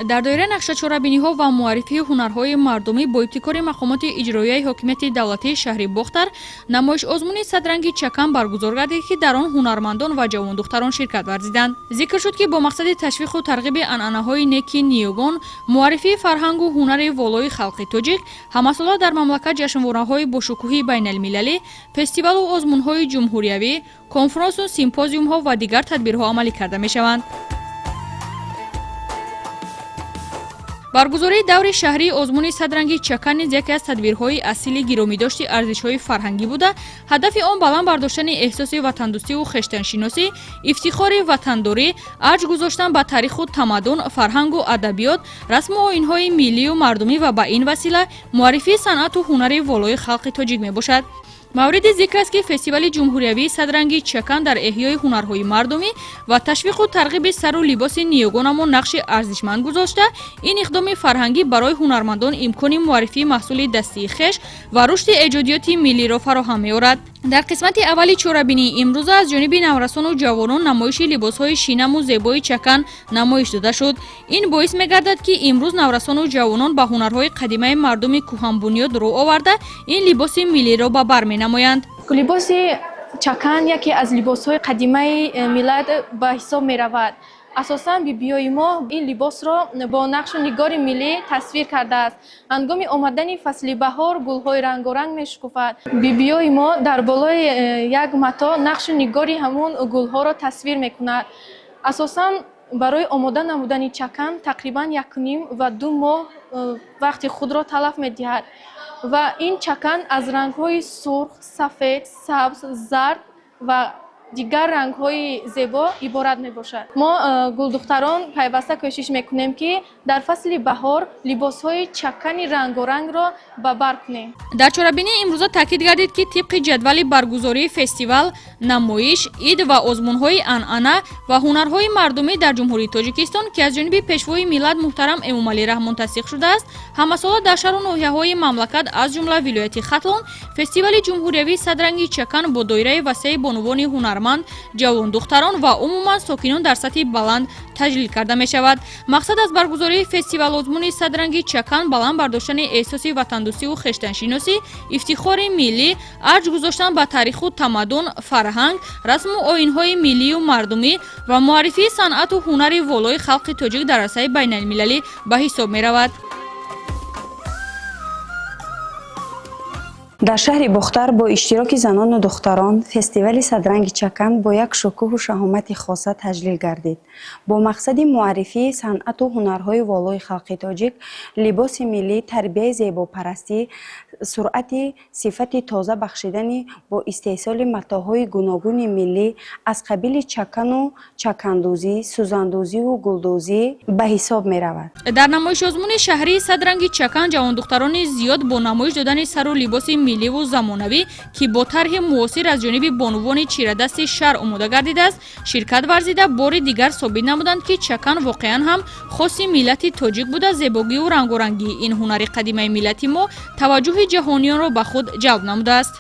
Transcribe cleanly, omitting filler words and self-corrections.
Дар доираи нақшачорабиниҳо ва муаррифии ҳунарҳои мардумӣ бо ибтикори мақомоти иҷроияи ҳокимияти давлатии шаҳри Бохтар намоиш-озмуни садранги чакан баргузор гардид, ки дар он ҳунармандон ва ҷавондухтарон ширкат варзиданд. Зикр шуд, ки бо мақсади ташвиқу тарғиби анъанаҳои неки ниёгон, муаррифии фарҳангу ҳунари волои халқи тоҷик ҳамасола дар мамлакат ҷашнвораҳои бошукӯҳи байналмилалӣ, фестивалу озмунҳои ҷумҳуриявӣ, конфронсу симпозиумҳо ва дигар тадбирҳо амалӣ карда мешаванд. Баргузории даври шаҳрии озмуни садранги чакан низ яке аз тадбирҳои асили гиромидошти арзишҳои фарҳангӣ буда, ҳадафи он баланд бардоштани эҳсоси ватандӯстиву хештаншиносӣ, ифтихори ватандорӣ, арҷ гузоштан ба таъриху тамаддун, фарҳангу адабиёт, расму оинҳои миллию мардумӣ ва ба ин васила муаррифии санъату ҳунари волои халқи тоҷик мебошад. Мавриди зикр аст, ки фестивали ҷумҳуриявии садранги чакан дар эҳёи ҳунарҳои мардумӣ ва ташвиқу тарғиби сару либоси ниёгонамон нақши арзишманд гузошта, ин иқдоми фарҳангӣ барои ҳунармандон имкони муаррифии маҳсули дастии хеш ва рушди эҷодиёти миллиро фароҳам меорад. Дар қисмати аввали чорабинии имрӯза аз ҷониби наврасону ҷавонон намоиши либосҳои шинаму зебои чакан намоиш дода шуд. Ин боис мегардад, ки имрӯз наврасону ҷавонон ба ҳунарҳои қадимаи мардуми кӯҳанбунёд рӯ оварда, ин либоси миллиро ба бар менамоянд. Либоси чакан яке аз либосҳои қадимаи миллат ба ҳисоб меравад. Асосан бибиёи мо ин либосро бо нақшу нигори миллӣ тасвир кардааст. Ҳангоми омадани фасли баҳор гулҳои рангоранг мешукуфад. Бибиёи мо дар болои як мато нақшу нигори ҳамун гулҳоро тасвир мекунад. Асосан барои омода намудани чакан тақрибан 1,5 ва 2 моҳ вақти худро талаф медиҳад ва ин чакан аз рангҳои сурх, сафед, сабз, зард ва дигар рангҳои зебо иборат мебошад. Мо, гулдухтарон, пайваста кӯшиш мекунем, ки дар фасли баҳор либосҳои чакани рангорангро ба бар кунем. Дар чорабинии имрӯза таъкид гардид, ки тибқи ҷадвали баргузории фестивал, намоиш, ид ва озмунҳои анъана ва ҳунарҳои мардумӣ дар Ҷумҳурии Тоҷикистон, ки аз ҷониби Пешвои миллат муҳтарам Эмомалӣ Раҳмон тасдиқ шудааст, ҳамасола дар шаҳру ноҳияҳои мамлакат, аз ҷумла вилояти Хатлон, фестивали ҷумҳуриявии садранги чакан бо доираи васеи бонувони ҳунарманд, ҷавондухтарон ва умуман сокинон дар сатҳи баланд таҷлил карда мешавад. Мақсад аз баргузории фестивал-озмуни садранги чакан баланд бардоштани эҳсоси ватандӯстиву хештаншиносӣ, ифтихори миллӣ, арҷ гузоштан ба таъриху тамаддун, фарҳанг, расму оинҳои миллию мардумӣ ва муаррифии санъату ҳунари волои халқи тоҷик дар арсаи байналмилалӣ ба ҳисоб меравад. Дар шаҳри Бохтар бо иштироки занону духтарон фестивали садранги чакан бо як шукӯҳу шаҳомати хоса таҷлил гардид. Бо мақсади муаррифии санъату ҳунарҳои волои халқи тоҷик, либоси миллӣ, тарбияи зебопарастӣ, суръати сифати тоза бахшидани бо истеҳсоли матоъҳои гуногуни миллӣ аз қабили чакану чакандӯзӣ, сӯзандӯзиву гулдӯзӣ ба ҳисоб меравад. Дар намоишозмуни шаҳрии садранги чакан ҷавондухтарони зиёд бо намоиш додани сару либоси милливу замонавӣ, ки бо тарҳи муосир аз ҷониби бонувони чирадасти шаҳр омода гардидааст, ширкат варзида, бори дигар собит намуданд, ки чакан воқеан ҳам хоси миллати тоҷик буда, зебогию рангорангии ин ҳунари қадимаи миллати мо таваҷҷӯҳи ҷаҳониёнро ба худ ҷалб намудааст.